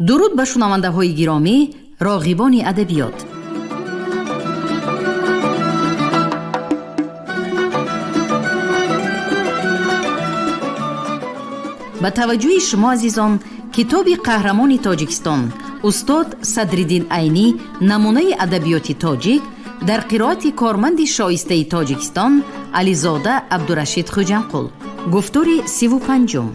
Дуруд ба шунавандаҳои гиромӣ, роғибони адабиёт. Ба таваҷҷӯҳи шумо, азизон, китоби қаҳрамони Тоҷикистон устод Садриддин Айнӣ, намунаи адабиёти тоҷик, дар қироати корманди шоистаи Тоҷикистон Ализода Абдурашид Хуҷанқул. Гуфтори 35-ум.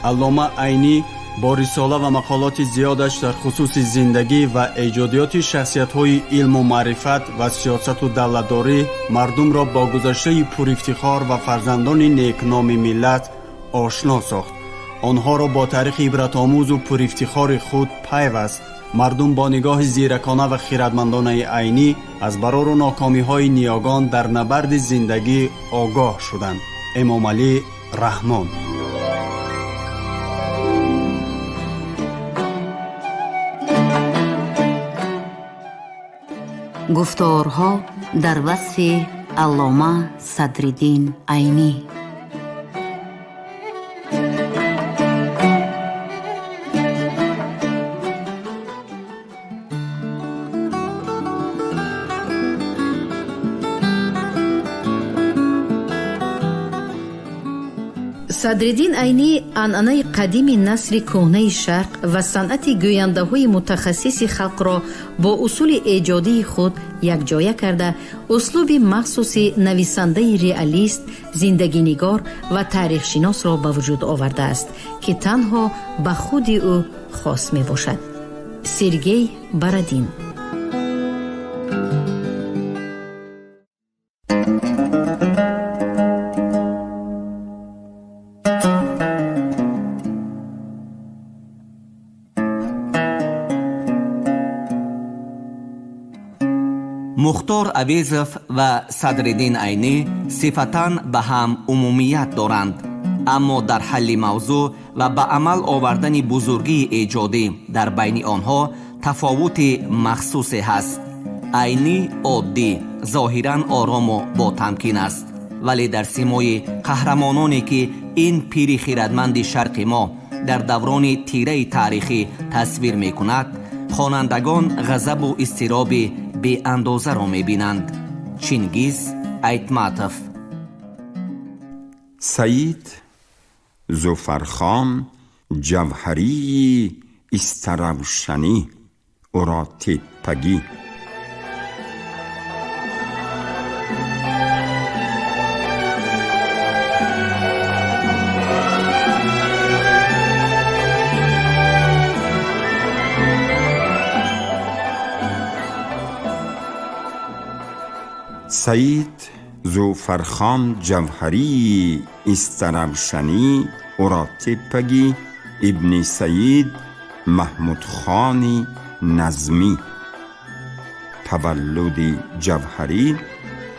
Аллома Айнӣ бо рисола ва мақолоти зиёдаш дар хусуси зиндагӣ ва эҷодиёти шахсиятҳои илму маърифат ва сиёсату давлатдорӣ мардумро бо гузаштаи пурифтихор ва фарзандони некноми миллат ошно сохт. Онҳоро бо таърихи ибратомӯзу пурифтихори худ пайваст. Мардум бо нигоҳи зиракона ва хиратмандонаи Айнӣ аз барору нокомиҳои ниёгон дар набарди зиндагӣ огоҳ шуданд. Эмомалӣ Раҳмон. Гуфторҳо дар васфи Аллома Садриддин Айнӣ. Садриддин Айнӣ анъанаи қадими насри кӯҳнаи шарқ ва санъати гӯяндаҳои мутахассиси халқро бо усули эҷодии худ якҷоя карда, услуби махсуси нависандаи реалист, зиндагинигор ва таърихшиносро ба вуҷуд овардааст, ки танҳо ба худи ӯ хос мебошад. Сергей Бородин. Мухтор Авезов ва Садриддин Айнӣ сифатан ба ҳам умумият доранд, аммо дар ҳалли мавзӯъ ва ба амал овардани бузургии эҷодӣ дар байни онҳо тафовути махсусе ҳаст. Айнӣ оддӣ, зоҳиран орому ботамкин аст, вале дар симои қаҳрамононе, ки ин пири хиратманди шарқи мо дар даврони тираи таърихӣ тасвир мекунад, хонандагон ғазабу изтироби беандозаро мебинанд. Чингиз Айтматов. Саид Зуфархон Ҷавҳарии Истаравшанӣ, Уротеппагӣ. Саид Зуфархон Ҷавҳарии Истаравшанӣ, Уротеппагӣ, ибни Саид Маҳмудхони Назмӣ. Таваллуди Ҷавҳарӣ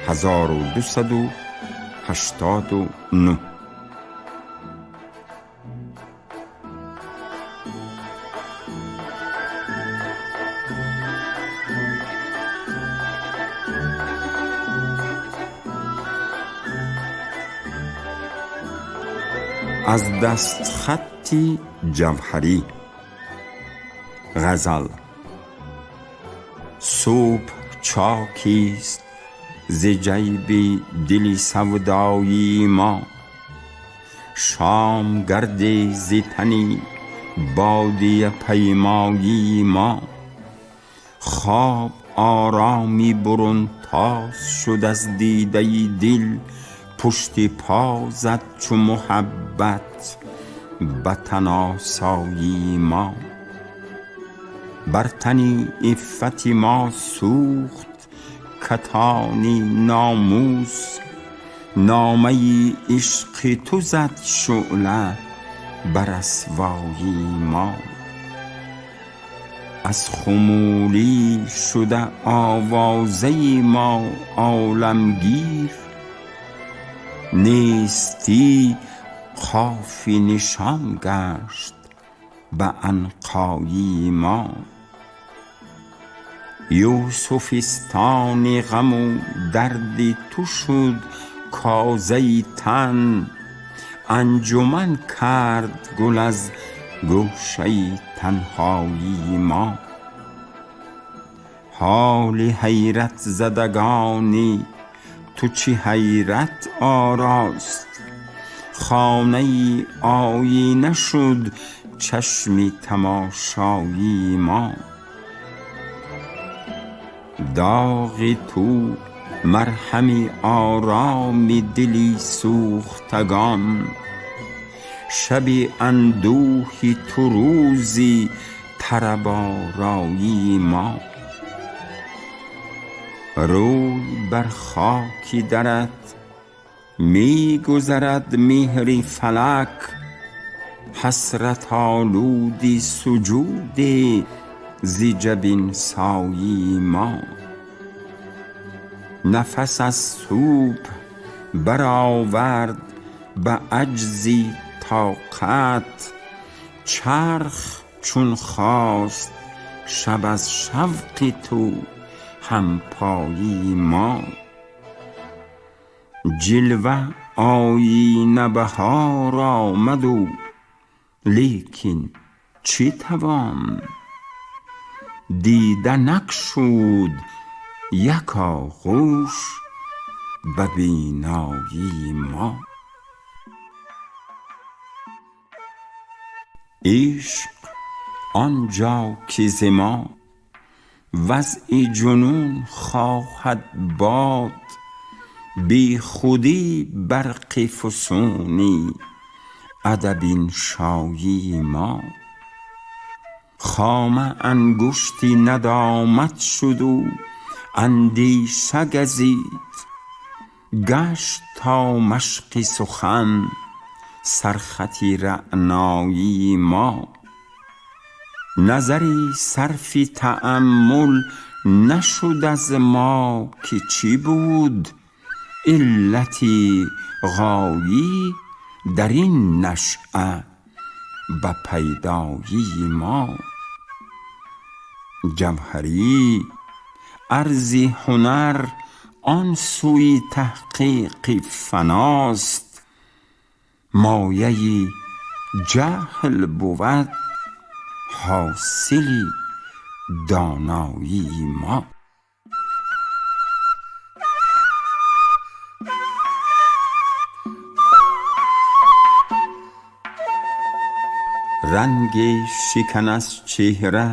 1289. Аз дастхатти Ҷавҳарӣ. Ғазал. Субҳ чокист зи ҷайби дили савдоии мо, шом гарде зи тани бодия паймоии мо. Хоб ороми бурунтоз шуд аз дидаи дил, пушти по зад чу муҳаббат ба таносоии мо. Бар тани иффати мо сӯхт катони номус, номаи ишқи ту зад шӯъла бар расвоии мо. Аз хумулӣ шуда овозаи мо оламгир, нестӣ қофи нишон гашт ба анқоии мо. Юсуфистони ғаму дарди ту шуд козаи тан. Анҷуман кард гул аз гӯшаи танҳоии мо. Ҳоли ҳайрат задагони ту чӣ ҳайрат орост, хонаи оина шуд чашми тамошоии мо. Доғи ту марҳами ороми дили сӯхтагон, шаби андӯҳи ту рӯзи тарабороии мо. Рӯй бар хоки дарат мегузарад меҳри фалак, ҳасратолуди суҷуде зи ҷабинсоии мо. Нафас аз субҳ баровард ба аҷзи тоқат, чарх чун хост шаб аз шавқи ту ҳампоии мо. Ҷилва оина баҳор омаду лекин чӣ тавон, дида накшуд як оғӯш ба биноии мо. Ишқ он ҷо ки зи мо вазъи ҷунун хоҳад бод, бихудӣ барқи фусуни адабиншоии мо. Хома ангушти надомат шуду андеша газид, гашт то машқи сухан сархати раъноии мо. Назари сарфи тааммул нашуд аз мо ки чӣ буд иллати ғоӣ дар ин нашъа ба пайдоии мо. Ҷавҳарӣ арзи ҳунар он сӯи таҳқиқи фаност, мояи ҷаҳл бувад ҳосили доноии мо. Ранги шикан аз чеҳра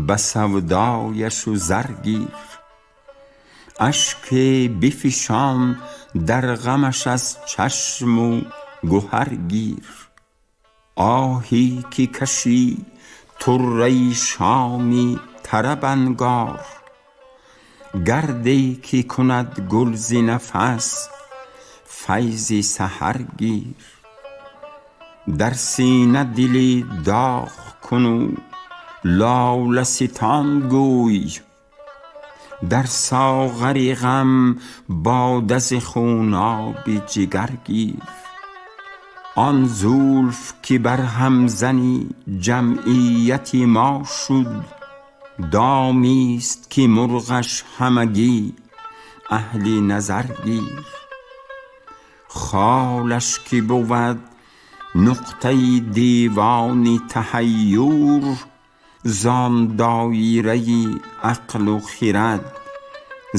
ба савдояшу зар гир, ашке бифишон дар ғамаш аз чашму гуҳар гир. Оҳе ки кашӣ турраи шоми тараб ангор, гарде ки кунад гул зи нафас файзи саҳар гир. Дар сина дили доғ куну лоласитон гӯй, дар соғари ғам бода зи хуноби ҷигар гир. Он зулф ки барҳам зани ҷамъияти мо шуд, домист ки мурғаш ҳамагӣ аҳли назар гир. Холаш ки бувад нуқтаи девони таҳайюр, зон доираи ақлу хирад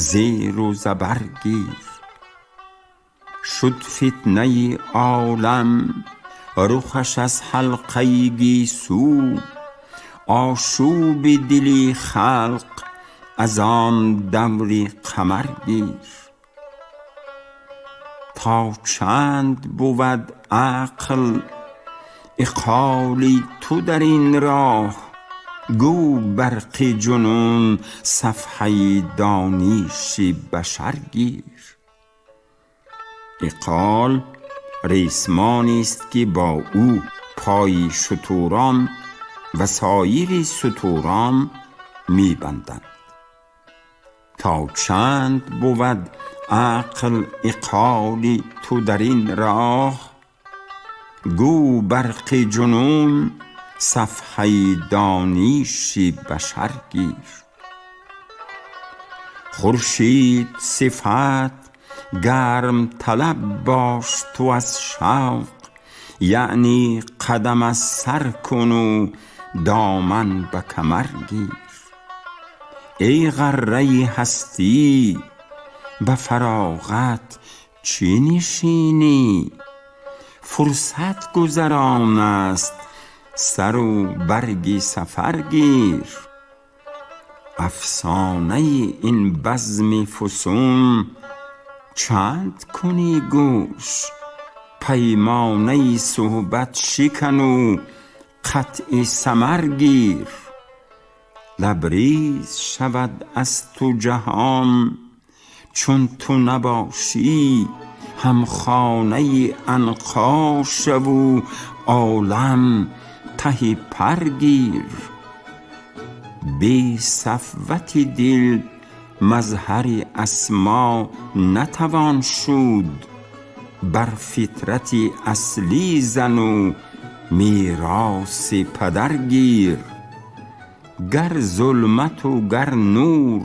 зеру забар гир. Шуд фитнаи олам рухаш аз ҳалқаи гесӯ, ошӯби дили халқ аз он даври қамар гир. То чанд бувад ақл иқоли ту дар ин роҳ, гӯ барқи ҷунун сафҳаи дониши башар гир. Иқол ресмонест ки бо ӯ пои шутурон ва соири сутурон мебанданд. То чанд бувад ақл иқоли ту дар ин роҳ, гӯ барқи ҷунун сафҳаи дониши башар гир. Хуршид сифат гарм талаб бош ту аз шавқ, яъни қадам аз сар кун у доман ба камар гир. Эй ғарраи ҳастӣ, ба фароғат чӣ нишинӣ? Фурсат гузарон аст, сару барги сафар гир. Афсонаи ин базми фусун чанд кунӣ гӯш? Паймонаи суҳбат шикану қатъи самар гир. Лабриз шавад аз ту ҷаҳон чун ту набошӣ, ҳамхонаи анқо шаву олам таҳи пар гир. Бе сафвати дил мазҳари асмо натавон шуд, бар фитрати аслӣ зану мероси падар гир. Гар зулмату гар нур,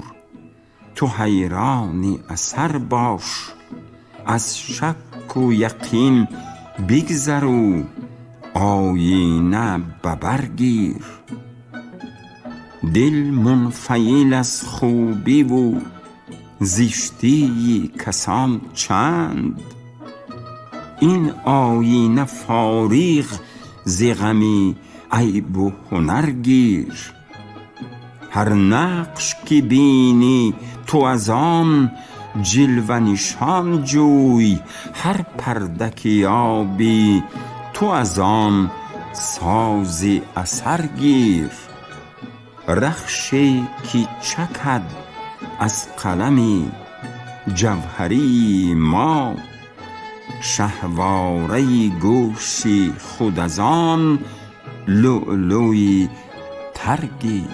ту ҳайрони асар бош, аз шакку яқин бигзару оина ба бар гир. Дил мунфаил аз хубиву зиштии касон чанд, ин оина фориғ зи ғами айбу ҳунар гир. Ҳар нақш ки бинӣ ту аз он ҷилва нишон ҷӯй, ҳар парда ки ёбӣ ту аз он сози асар гир. Рахше ки чакад аз қалами ҷавҳарии мо, шаҳвораи гӯши худ аз он лӯлӯи тар гир.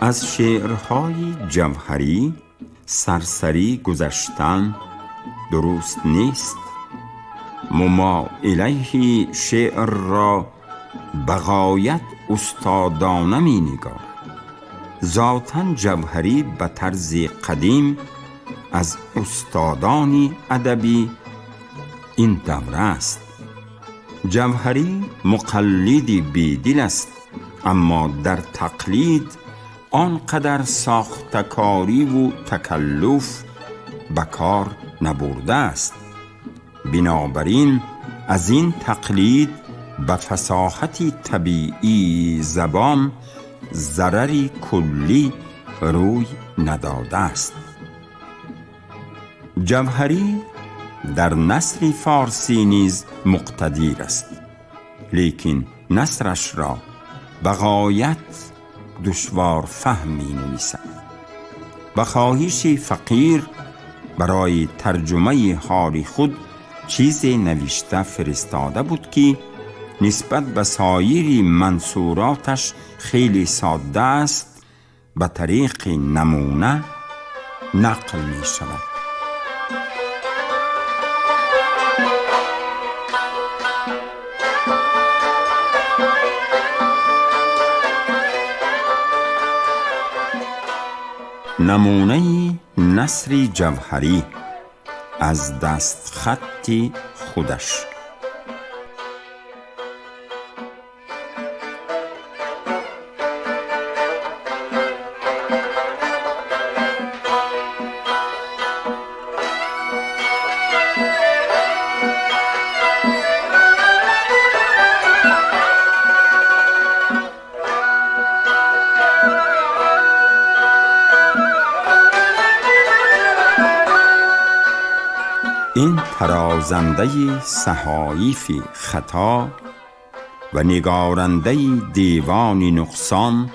Аз шеърҳои ҷавҳарӣ сарсарӣ гузаштан дуруст нест. Мумоилаҳи шеърро ба ғоят устодона менигорад. Зотан ҷавҳарӣ ба тарзи қадим аз устодони адабӣ ин давра аст. Ҷавҳарӣ муқаллиди бедил аст, аммо дар тақлид он қадар сохтакориву такаллуф ба кор набурдааст. Бинобар ин аз ин тақлид ба фасоҳати табиии забон зарари куллӣ рӯй надодааст. Ҷавҳарӣ дар насри форсӣ низ муқтадир аст, лекин насрашро ба ғоят душворфаҳм менависад. Ба хоҳиши фақир барои тарҷумаи ҳоли худ чизе навишта фиристода буд, ки нисбат ба соири мансуроташ хеле содда аст, ба тариқи намуна нақл мешавад. Намунаи насри ҷавҳарӣ аз дастхатти худаш. Ин тарозандаи саҳоифи хато و نگارنده دیوان نقصان،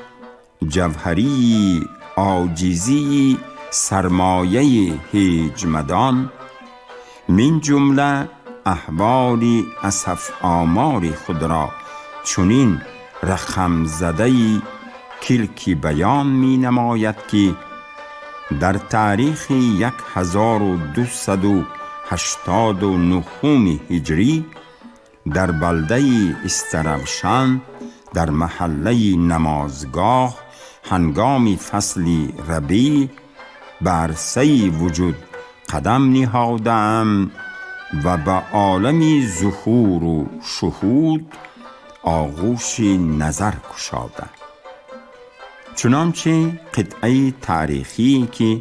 جوهری عاجزی سرمایه هیچ مدان، من جمله احوال اسف آمار خود را چنین رقم زده کلکی بیان می نماید که در تاریخ 1289 هجری در بلده استروشان در محله نمازگاه هنگام فصل ربیع به عرصه وجود قدم نهادم و به عالم ظهور و شهود آغوش نظر گشادم. چنانچه قطعه تاریخی که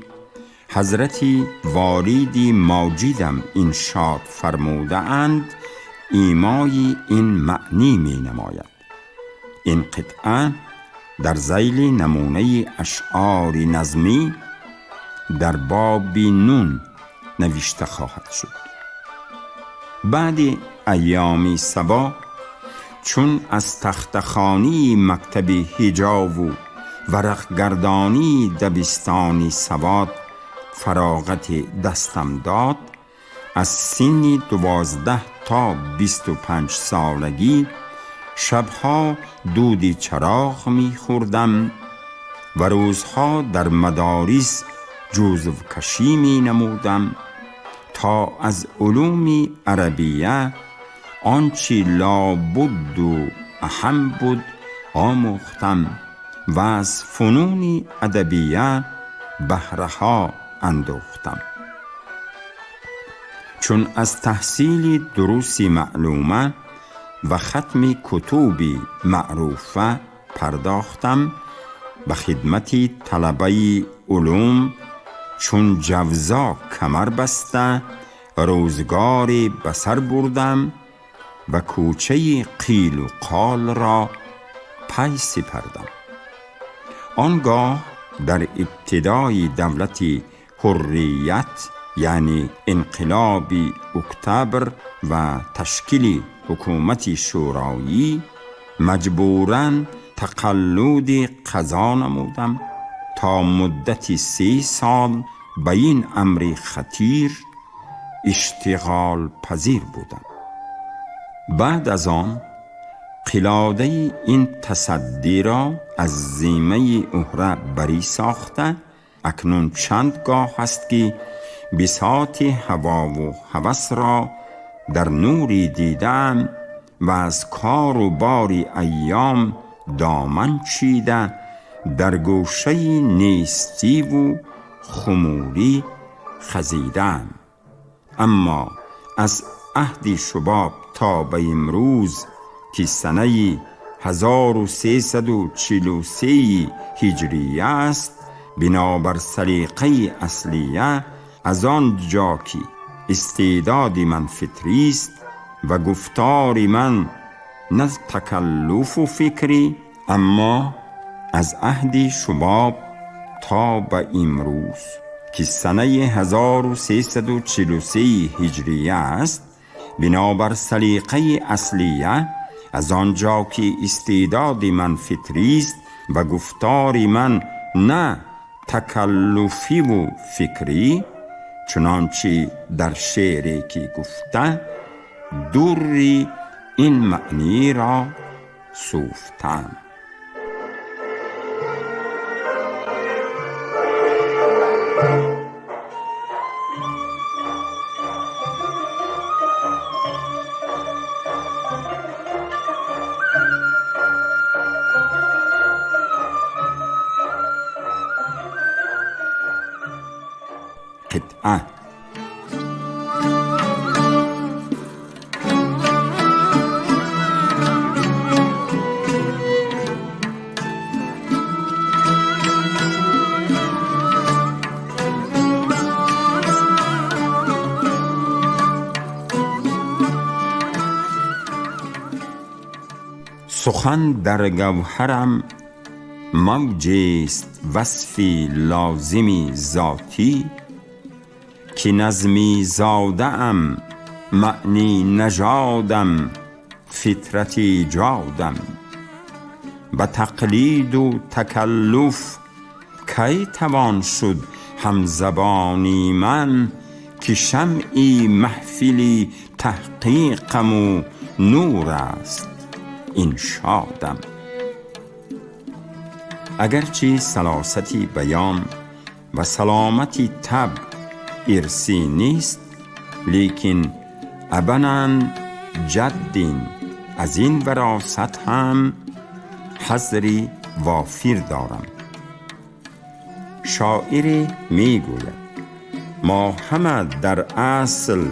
حضرت والد ماجدم انشاد فرموده اند ایمای این معنی می نماید. این قطعه در ذیل نمونه اشعار نظمی در باب نون نوشته خواهد شد. بعد ایام صبا چون از تختخانی مکتب حجاب و ورق گردانی دبستان سواد فراغت دستم داد، از سن 12 تا 25 سالگی شبها دود چراغ می خوردم و روزها در مدارس جزو کشی می نمودم تا از علوم عربیه آنچه لابد و اهم بود آموختم و از فنون ادبیه بهره‌ها اندوختم. چون از تحصیل دروس معلومه و ختم کتب معروفه پرداختم، به خدمت طلبه علوم چون جوزا کمر بسته روزگار به سر بردم و کوچه قیل و قال را پی سپردم. آنگاه در ابتدای دولت حریت، یعنی انقلاب اکتبر و تشکیل حکومت شورایی، مجبوراً تقلد قضا نمودم تا مدت 3 سال به این امر خطیر اشتغال پذیر بودم. بعد از آن قلاده این تصدی را از ذمه اهره بری ساخته، اکنون چند گاه است که بساط هوا و هوس را در نوری دیدم و از کار و بار ایام دامن چیده در گوشه نیستی و خموری خزیدم. اما از عهد شباب تا به امروز که سنه 1343 هجری است، بنابر سلیقه اصلیه از آن جا که استعداد من فطری است و گفتار من نه تکلف و فکری، اما از عهد شباب تا به امروز که سنه 1343 هجری است، بنابر سلیقه اصلیه از آنجا که استعداد من فطری است و گفتار من نه تکلفی و فکری، چنانچه در شعری که گفته دوری این معنی را سوفتم. قطعه. سخن در گوهرم موج است وصف لازم ذاتی، که نظمی زاده ام معنی نژادم фитрати иҷодам. Ба тақлиду такаллуф кай тавон шуд ҳамзабони ман, ки шамъи маҳфили таҳқиқаму нур аст иншодам. Агарчи салосати баён ва саломати табъ ирсӣ нест, лекин абанан ҷаддин аз ин варосат ҳам ҳазри вофир дорам. Шоире мегӯяд: мо ҳама дар асл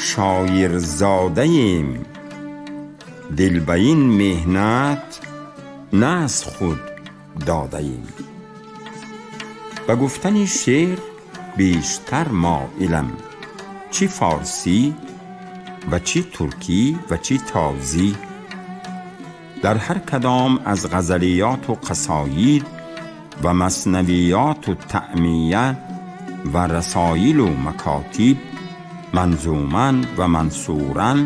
шоирзодаем, дил ба ин меҳнат на аз худ додаем. Ба гуфтани шеър бештар моилам, чӣ форсӣ ва чӣ туркӣ ва чӣ тозӣ. Дар ҳар кадом аз ғазалиёту қасоид ва маснавиёту таъмия ва расоилу макотиб манзуман ва мансуран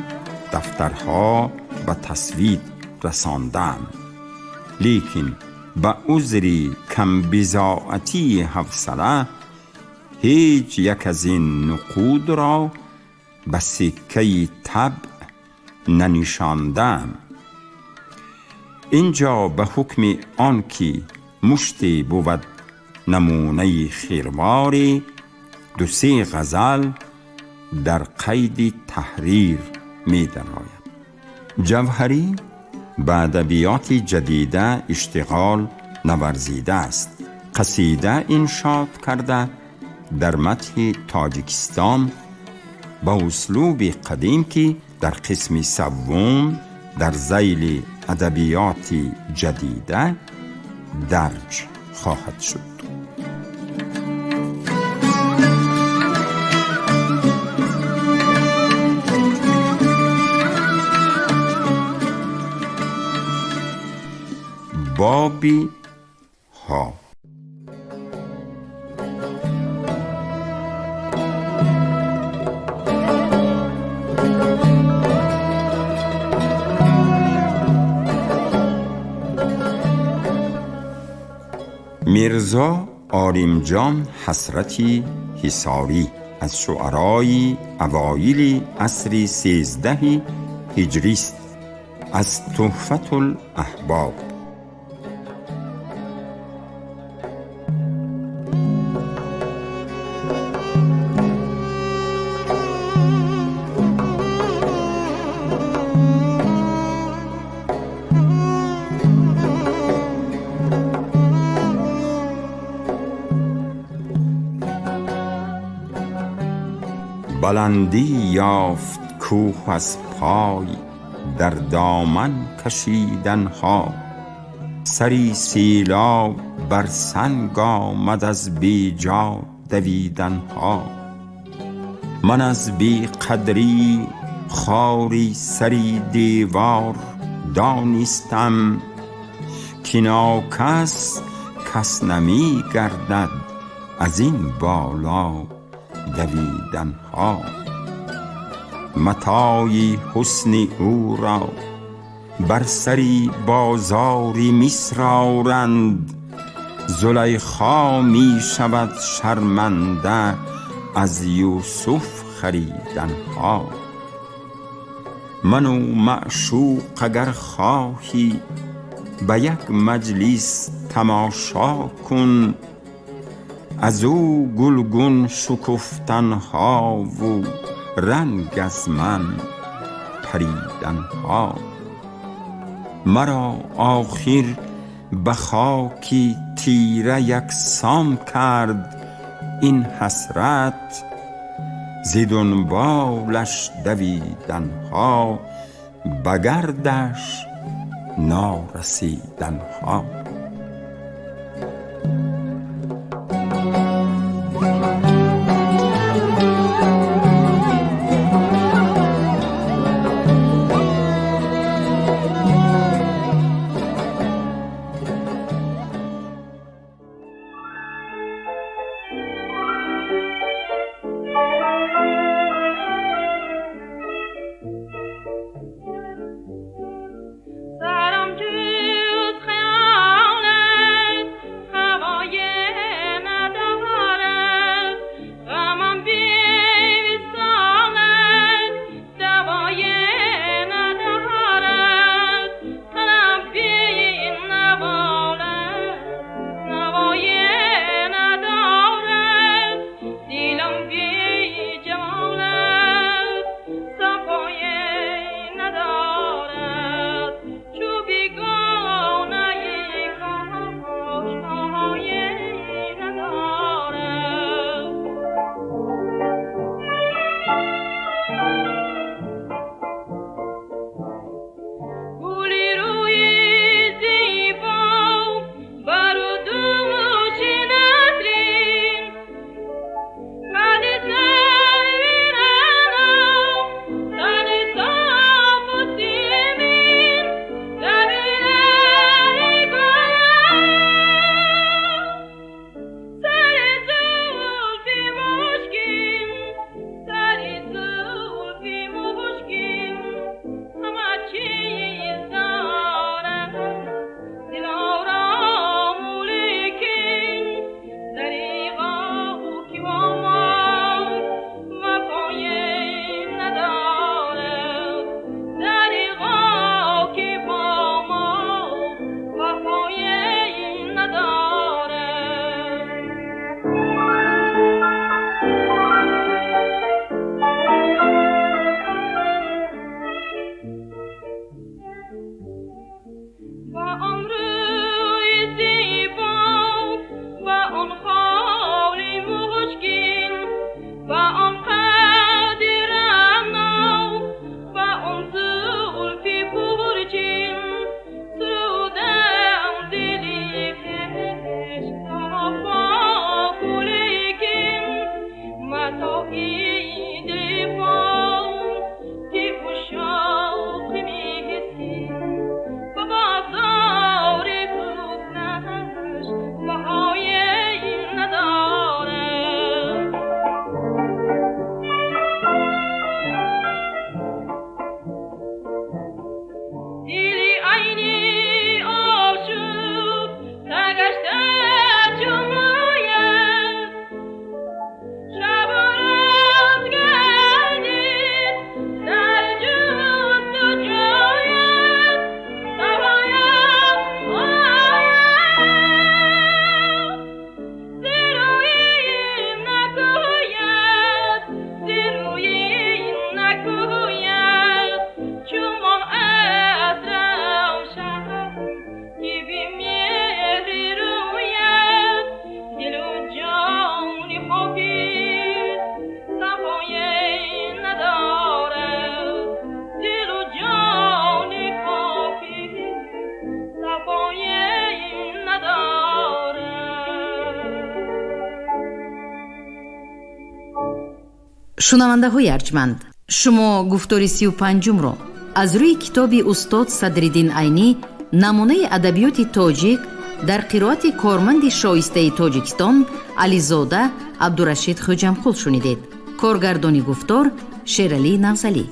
дафтарҳо ба тасвид расондаам, лекин ба узри камбизоатии ҳавсала ҳеҷ як аз ин нуқудро ба сиккаи табъ нанишондаам. Инҷо ба ҳукми он ки муште бувад намунаи хирворе, ду-се ғазал дар қайди таҳрир медарояд. Ҷавҳарӣ ба адабиёти ҷадида иштиғол наварзидааст. Қасида иншод карда дар мадҳи Тоҷикистон ба услуби қадим, ки дар қисми севум дар зайли адабиёти ҷадида дарҷ хоҳад шуд. Боби ҳо. Мирзо Оримҷон Ҳасрати Ҳисорӣ аз шуарои авоили асри 13 ҳиҷрист, аз Туҳфатулаҳбоб. Баландӣ ёфт кӯҳ аз пой дар доман кашиданҳо, сари селоб бар санг омад аз беҷо давиданҳо. Ман аз беқадрӣ хори сари девор донистам, ки нокас кас намегардад аз ин боло давиданҳо. Матои ҳусни ӯро бар сари бозори Миср оранд, Зулайхо мешавад шарманда аз Юсуф хариданҳо. Ману маъшуқ агар хоҳӣ ба як маҷлис тамошо кун, аз ӯ гулгун шукуфтанҳову ранг аз ман париданҳо. Маро охир ба хоки тира яксон кард ин ҳасрат, зи дунболаш давиданҳо, ба гардаш норасиданҳо. Ва он рӯи зебо, ва он холи мушкин, ва он қади раъно, ва он зулфи пурчин, сурудам дили хеш ро лекин матои дили пок ушшоқи мискин ба бозори ҳуснаш баҳое надорад. Дили Айнӣ ошуфта гашта чу мӯяд, шабу рӯз гардид дар ҷустуҷӯяд, савоям ояд, зи рӯи нагӯяд, зи рӯи нагӯяд, чу моҳ аз равшан ки бимеҳри рӯяд, дилу ҷони ҳофиз сафое надорад, дилу ҷони ҳофиз сафое надорад. Шунавандаҳои арҷманд, шумо гуфтори 35-умро аз рӯи китоби устод Садриддин Айнӣ «Намунаи адабиёти тоҷик» дар қироати корманди шоистаи Тоҷикистон Ализода Абдурашид Хӯҷамқул шунидед. Коргардони гуфтор Шералӣ Навзалӣ.